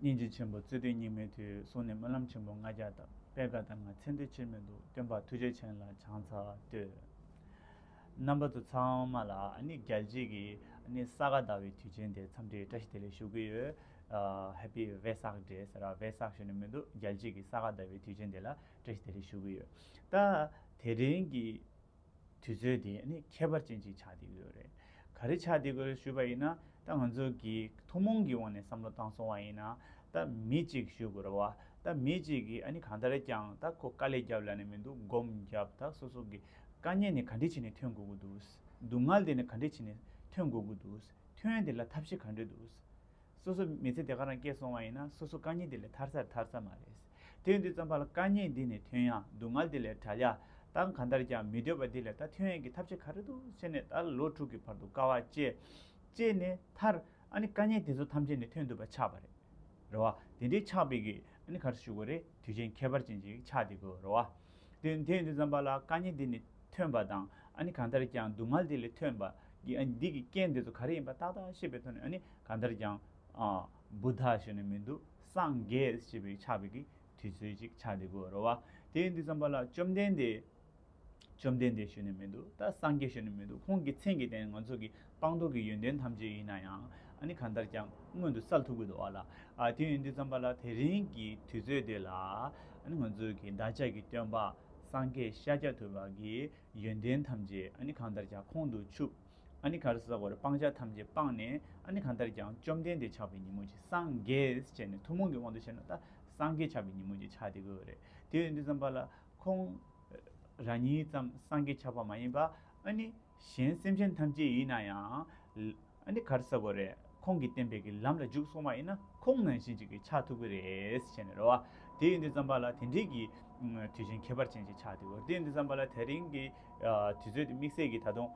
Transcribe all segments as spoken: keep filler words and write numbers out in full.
སྙིང་རྗེ་ཆེན་པོ་རྩོད་ལྡན་སྙིགས་མའི་དུས། གསུང་ནས་སྨོན་ལམ་ཆེན་པོ་ལྔ་བརྒྱ་བཏབ། པད་དཀར་ལྟར་ང་ཚེ་འདིར་ཕྱིར་མི་ལྡོག། སྟོན་པ་ཐུགས་རྗེ་ཆེན་ལ་ཕྱག་འཚལ་བསྟོད། རྣམ་པ་ཚོ་ཚང་མ་ལ་ཨ་ནི་རྒྱལ་སྤྱི་གི་ཨ་ནི་ས་ག་ཟླ་བའི་དུས་ཆེན་དེ་འཚམས་འདྲི་བཀྲ་ཤིས་བདེ་ལེགས་ཞུ་གི་ཡོད། ཨ། Happy Vesak Day ཟེར་བ། Vesak ཞུ་ནི་མི་འདུག་རྒྱལ་སྤྱི་གི་ས་ག་ཟླ་བའི་དུས་ཆེན་དེ་ལ་བཀྲ་ཤིས་བདེ་ལེགས་ཞུ་གི་ཡོད། ད་དེ་རིང་གི་དུས་ཚོད་དེ་ནི་ཁྱད་པར་ཅན་ཅིག་ཆགས་བསྡད་ཡོད་རེད། ག་རེ་ཆགས་བསྡད་ཡོད་རེད་ཞུས་པ་ཡིན་ན། ད་ང་ཚོ་གི་ཐུན་མོང་གི་དབང་ནས་བསམ་བློ་བཏང་སོང་བ་ཡིན་ན། ད་མི་གཅིག་ཞུ་དགོས་རེད་བ། ད་མི་གཅིག་གིས་ཨ་ནི་གང་ལྟར་ཀྱང་ད་ཁོ་དཀའ་ལས་བརྒྱབ་ལབ་ནས་མི་འདུག་སྒོམ་བརྒྱབ། ད་སོ་སོ་གི་དཀའ་ངལ་ནས་ག་འདྲས་བྱས་ནས་ཐོན་དགོས་ཀྱི་འདུག་སྡུག་བསྔལ་དེ་ནས་ག་འདྲས་བྱས་ནས་ཐོན་དགོས་ཀྱི་འདུག་ཐོན་ཡ་དེ་ལ་ཐབས་ཤེས་ག་འདྲས་འདུག་སོ་སོ་མི་ཚེ་དེ་ག་རང་སྐྱེལ་སོང་བ་ཡིན་ན། སོ་སོ་དཀའ་ངལ་དེ་ལས་ཐར་ས་ཐར་ས་མ་རེད། དེ་ཡིན་དུས་ཙམ་པ་ལ་དཀའ་ངལ་འདི་ནས་ཐོན་ཡ། སྡུག་བསྔལ་དེ་ལས་བྲལ་ཡ། ད་གང་ལྟར་ཀྱང་མི་འདོད་པ་འདི་ལས་ད་ཐོན་ཡ་གི་ཐབས་ཤེས་ག་རེ་འདུག་བྱས་ནས་ད་ལོ་དྲུག་གི་བར་དུ་དཀའ་བ་སྤྱད། སྤྱད་ནས་མཐར་ཨ་ནི་དཀའ་ངལ་དེ་ཚོ་ཐམས་ཅད་ནས་ཐོན་ཐུབ་པ་ཆགས་པ་རེད། རེད་བ། དེ་འདྲའི་ཆགས་པའི་གི་ཨ་ནི་ག་རེ་ཞུ་དགོས་རེད། དུས་ཆེན་ཁྱད་པར་ཅན་ཅིག་ཆགས་བསྡད་ཀྱི་ཡོད་རེད་བ། དེ་དེ་ཡིན་དུས་ཙམ་པ་ལ་དཀའ་ངལ་འདི་ནས་ཐོན་པ་དང་། ཨ་ནི་གང་ལྟར་ཀྱང་སྡུག་བསྔལ་འདི་ལས་ཐོན་པ་གི་ཨ་ནི་འདི་གི་རྐྱེན་འདི་ཚོ་ག་རེ་ཡིན་པ་ཏག་ཏག་ཤེས་པའི་ཐོག་ནས། ཨ་ནི་གང་ལྟར་ཀྱང་ཨ་བུདྡྷ་ཞུ་ནི་མི་འདུག་སངས་རྒྱས་ཞེས་པའི་ཆགས་པའི་གི་དུས་ཚོད་ཅིག་ཆགས་བསྡད་ཀྱི་ཡོད་རེད་བ། དེ་ཡིན་དུས་ཙམ་པ་ལ་བཅོམ་ལྡན་འདས། བཅོམ་ལྡན་འདས་ཞུ་ནི་མི་འདུག་ད་སངས་རྒྱས་ཞུ་ནི་མི་འདུག་ཁོང་གི་མཚན་གྱི་སྟེང་ང་ཚོ་གི་སྤངས་རྟོགས་ཀྱི་ཡོན་ཏན་ཐམས་ཅད་ཡིན་ན་ཡང་། ཨ་ནི་གང་ལྟར་ཀྱང་མངོན་དུ་གསལ་ཐུབ་ཀྱི་འདུག་བ་ལ། ཨ། དེ་ཡིན་དུས་ཙམ་པ་ལ་དེ་རིང་གི་དུས་ཚོད་དེ་ལ་ཨ་ནི་ང་ཚོ་གི་བདག་ཅག་གི་སྟོན་པ་སངས་རྒྱས་ཤཱཀྱ་ཐུབ་པ་གི་ཡོན་ཏན་ཐམས་ཅད་ཨ་ནི་གང་ལྟར་ཀྱང་ཁོང་དུ་ཆུད། ཨ་ནི་ག་རེ་ཟེར་དགོས་རེད། སྤང་བྱ་ཐམས་ཅད་སྤངས་ནས། ཨ་ནི་གང་ལྟར་ཀྱང་བཅོམ་ལྡན་འདས་ཆགས་པའི་ཉིན་མོ་ཅིག་སངས་རྒྱས་བྱས་ནས་ཐུན་མོང་གི་དབང་དུ་བྱས་ན་ད་སངས་རྒྱས་ཆགས་པའི་ཉིན་མོ་ཅིག་ཆགས་བསྡད་ཀྱི་ཡོད་རེད། དེ་ཡིན་དུས་ཙམ་པ་ལ་ཁོང་རང་ཉིད་ཙམ་སངས་རྒྱས་ཆགས་པ་མ་ཡིན་པ། ཨ་ནི་གཞན་སེམས་ཅན་ཐམས་ཅད་ཡིན་ན་ཡང་། ཨ་ནི་ག་རེ་ཟེར་དགོས་རེད། ཁོང་གིས་བསྟན་པའི་གི་ལམ་ལ་འཇུག་སོང་བ་ཡིན་ན། ཁོང་ནང་བཞིན་ཅིག་གི་ཆགས་ཐུབ་ཀྱི་རེད་ཟེར་ནས་རེད་བ། དེ་ཡིན་དུས་ཙམ་པ་ལ་དེ་འདྲའི་གི་དུས་ཆེན་ཁྱད་པར་ཅན་ཅིག་ཆགས་བསྡད་ཡོད། དེ་ཡིན་དུས་ཙམ་པ་ལ་དེ་རིང་གི་དུས་ཚོད་དེ་དམིགས་བསལ་གྱི་ད་དུང་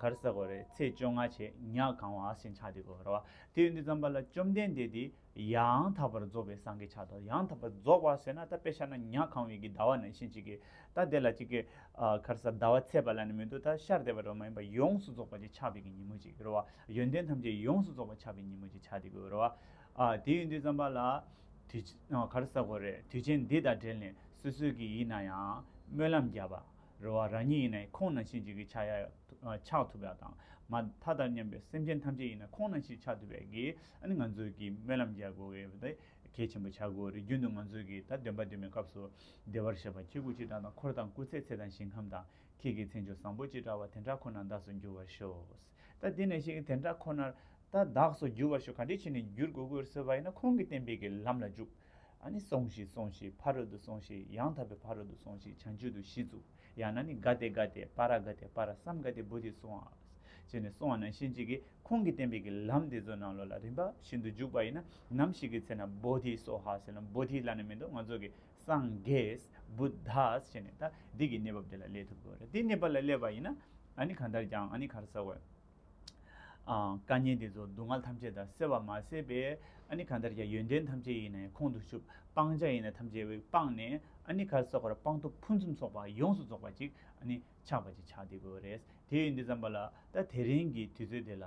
ག་རེ་ཟེར་དགོས་རེད། ཚེས་བཅོ་ལྔ་བྱས་ཉ་གང་བ་ཟེར་ཆགས་བསྡད་ཡོད་རེད་བ། དེ་ཡིན་དུས་ཙམ་པ་ལ་བཅོམ་ལྡན་འདས་དེ་ཡང་དག་པར་རྫོགས་པའི་སངས་རྒྱས་ཆགས་འདུག་ཡང་དག་པར་རྫོགས་པ་ཟེར་ན་ད་དཔེ་བཞག་ན་ཉ་གང་བའི་གི་ཟླ་བ་ནང་བཞིན་ཅིག་གི། ད་དེ་ལ་ཅིག་གི་ག་རེ་ཟེར། ཟླ་བ་ཚེས་པ་ལབ་ནི་མི་འདུག་ད་ཤར་བསྡད་པ་རེད་མ་ཡིན་པ་ཡོངས་སུ་རྫོགས་པ་ཅིག་ཆགས་པའི་གི་ཉིན་མོ་ཅིག་རེད་བ། ཡོན་ཏན་ཐམས་ཅད་ཡོངས་སུ་རྫོགས་པ་ཆགས་པའི་ཉིན་མོ་ཅིག་ཆགས་བསྡད་ཀྱི་ཡོད་རེད་བ། ཨ། དེ་ཡིན་དུས་ཙམ་པ་ལ་དུས་ཆ- ག་རེ་ཟེར་དགོས་རེད། དུས་ཆེན་འདི་དང་འབྲེལ་ནས་སོ་སོའི་གི་ཡིན་ན་ཡང་སྨོན་ལམ་རྒྱབ་པ་རེད་བ། རང་ཉིད་ཡིན་ན་ཡང་ཁོང་ནང་བཞིན་ཅིག་གི་ཆགས་ཡ། ཆགས་ཐུབ་ཡ་དང་། མ་མཐའ་དང་མཉམ་པའི་སེམས་ཅན་ཐམས་ཅད་ཡིན་ན་ཁོང་ནང་བཞིན་ཆགས་ཐུབ་ཡ་གི་ཨ་ནི་ང་ཚོའི་གི་སྨོན་ལམ་རྒྱག་དགོས་ཡོད་པ་དེ་གལ་ཆེན་པོ་ཆགས་དགོས་རེད། རྒྱུན་དུ་ང་ཚོའི་གི་ད་འདོན་པ་འདོན་པའི་སྐབས་སུ་བདེ་བར་གཤེགས་པ་ཁྱེད་སྐུ་གཅིག་གྲགས་དང་། འཁོར་དང་སྐུ་ཚེ་ཚེ་དང་ཞིང་ཁམས་དང་། ཁྱེད་ཀྱི་མཚན་བརྗོད་བཟང་པོ་གཅིག་གྲགས་པ། དེ་འདྲ་ཁོ་ནར་བདག་སོགས་འགྱུར་བར་ཤོག་ད་དེ་ནང་བཞིན་གི་དེ་འདྲ་ཁོ་ནར་ད་བདག་སོགས་འགྱུར་བར་ཤོག་ག་འདྲས་བྱས་ནས་འགྱུར་དགོས་ཀྱི་ཡོད་ཟེར་བ་ཡིན་ན། ཁོང་གིས་བསྟན་པའི་གི་ལམ་ལ་འཇུག་ཨ་ནི་སོང་ཞིག་སོང་ཞིག་ཕ་རོལ་ཏུ་སོང་ཞིག་ཡང་དག་པའི་ཕ་རོལ་ཏུ་སོང་ཞིག་བྱང་ཆུབ་ཏུ་གཞི་བཙུགས། ཡང་ན་ནི་ག་ཏེ་ག་ཏེ་པཱ་ར་ག་ཏེ་པཱ་ར་སཾ་ག་ཏེ་བོ་དྷི་སྭཱ་ཧཱ་ཟེར་ནས་གསུངས་པ་ནང་བཞིན་ཅིག་གིས་ཁོང་གིས་བསྟན་པའི་གི་ལམ་དེ་ཚོ་ནང་ལོགས་ལ་རིམ་པ་བཞིན་དུ་འཇུག་པ་ཡིན་ན། ནམ་ཞིག་གི་ཚེ་ན་བོ་དྷི་སྭཱ་ཧཱ་ཟེར་ན། བོ་དྷི་ལབ་ནི་མི་འདུག་ང་ཚོ་གི་སངས་རྒྱས་བུདྡྷ་ཟེར་ནས་ད་འདི་གི་གནས་བབ་དེ་ལ་སླེབས་ཐུབ་དགོས་རེད། འདི་གནས་བབ་ལ་སླེབས་པ་ཡིན་ན་ཨ་ནི་གང་ལྟར་ཀྱང་ཨ་ནི་ག་རེ་ཟེར་དགོས། ཨ། དཀའ་ངལ་འདི་ཚོ་སྡུག་བསྔལ་ཐམས་ཅད་དང་བསྲེ་བ་མ་ཟད་པའི་ཨ་ནི་གང་ལྟར་ཀྱང་ཡོན་ཏན་ཐམས་ཅད་ཡིན་ན་ཡང་ཁོང་དུ་ཆུད། སྤང་བྱ་ཡིན་ན་ཐམས་ཅད་སྤངས་ནས་ཨ་ནི་ག་རེ་ཟེར་དགོས་རེད། སྤངས་རྟོགས་ཕུན་སུམ་ཚོགས་པ་ཡོངས་སུ་རྫོགས་པ་ཅིག་ཨ་ནི་ཆགས་པ་ཅིག་ཆགས་བསྡད་དགོས་རེད། དེ་ཡིན་དུས་ཙམ་པ་ལ་ད་དེ་རིང་གི་དུས་ཚོད་དེ་ལ་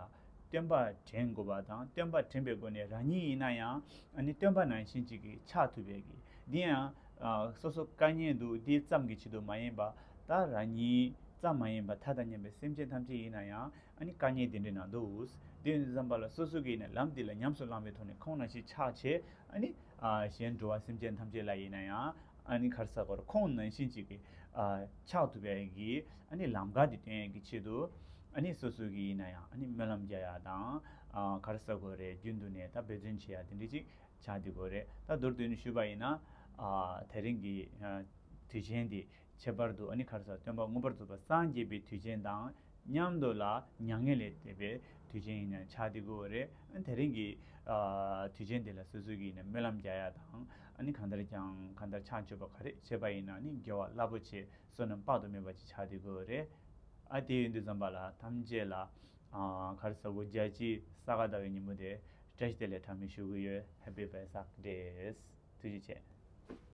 སྟོན་པ་དྲན་དགོས་པ་དང་། སྟོན་པ་དྲན་པའི་སྒོ་ནས་རང་ཉིད་ཡིན་ན་ཡང་ཨ་ནི་སྟོན་པ་ནང་བཞིན་ཅིག་གི་ཆགས་ཐུབ་པའི་གི། འདི་ཡང་ཨ་སོ་སོ་དཀའ་ངལ་འདུག་འདི་ཙམ་གྱི་ཆེད་དུ་མ་ཡིན་པ། ད་རང་ཉིད་ཙམ་མ་ཡིན་པ་མཐའ་དང་མཉམ་པའི་སེམས་ཅན་ཐམས་ཅད་ཡིན་ན་ཡང་ཨ་ནི་དཀའ་ངལ་དེ་འདྲ་ནང་འདུག་དེ་ཡིན་དུས་ཙམ་པ་ལ་སོ་སོ་གིས་ནི་ལམ་འདི་ལ་ཉམས་སུ་བླངས་པའི་ཐོག་ནས་ཁོང་ནང་བཞིན་ཆགས་བྱས། ཨ་ནི་ཨ་གཞན་འགྲོ་བ་སེམས་ཅན་ཐམས་ཅད་ལ་ཡིན་ན་ཡང་ཨ་ནི་ག་རེ་ཟེར་དགོས་རེད། ཁོང་ནང་བཞིན་ཅིག་གི་ཨ་ཆགས་ཐུབ་པའི་གི་ཨ་ནི་ལམ་ཁ་དེ་སྟོན་ཡས་ཀྱི་ཆེད་དུ། ཨ་ནི་སོ་སོ་གིས་ཡིན་ན་ཡང་ཨ་ནི་སྨོན་ལམ་རྒྱག་ཡ་དང་། ཨ་ག་རེ་ཟེར་དགོས་རེད། རྒྱུན་དུ་ནས་ད་འབད་བརྩོན་བྱེད་ཡ་དེ་འདྲ་ཅིག་ཆགས་བསྡད་དགོས་རེད། ད་མདོར་བསྡུས་ནས་ཞུས་པ་ཡིན་ན། ཨ་དེ་རིང་གི་ཨ་དུས་ཆེན་འདི་ཁྱད་པར་དུ་ཨ་ནི་ག་རེ་ཟེར། སྟོན་པ་མངོན་པར་རྫོགས་པ་སངས་རྒྱས་པའི་དུས་ཆེན་དང་མཉམ་དུ་ལ་མྱ་ངན་ལས་འདས་པའི་དུས་ཆེན་ཡིན་ན་ཆགས་བསྡད་ཀྱི་ཡོད་རེད། ཨ་དེ་རིང་གི་ཨ་དུས་ཆེན་འདི་ལ་སོ་སོ་གིས་ཡིན་ན་སྨོན་ལམ་རྒྱག་ཡ་དང་། ཨ་ནི་གང་ལྟར་ཀྱང་གང་ལྟར་ཕྱག་མཆོད་པ་ག་རེ་བྱས་པ་ཡིན་ན་ནི་དགེ་བ་རླབས་པོ་ཆེ་བསོད་ནམས་དཔག་ཏུ་མེད་པ་ཅིག་ཆགས་བསྡད་ཀྱི་ཡོད་རེད། ཨ་དེ་ཡིན་དུས་ཙམ་པ་ལ་ཐམས་ཅད་ལ་ཨ་ག་རེ་ཟེར་དགོས། རྒྱལ་སྤྱིའི་ས་ག་ཟླ་བའི་ཉིན་མོ་དེ་བཀྲ་ཤིས་བདེ་ལེགས་གྲངས་མེད་ཞུ་གི་ཡོད། Happy Vesak Days། ཐུགས་རྗེ་ཆེ།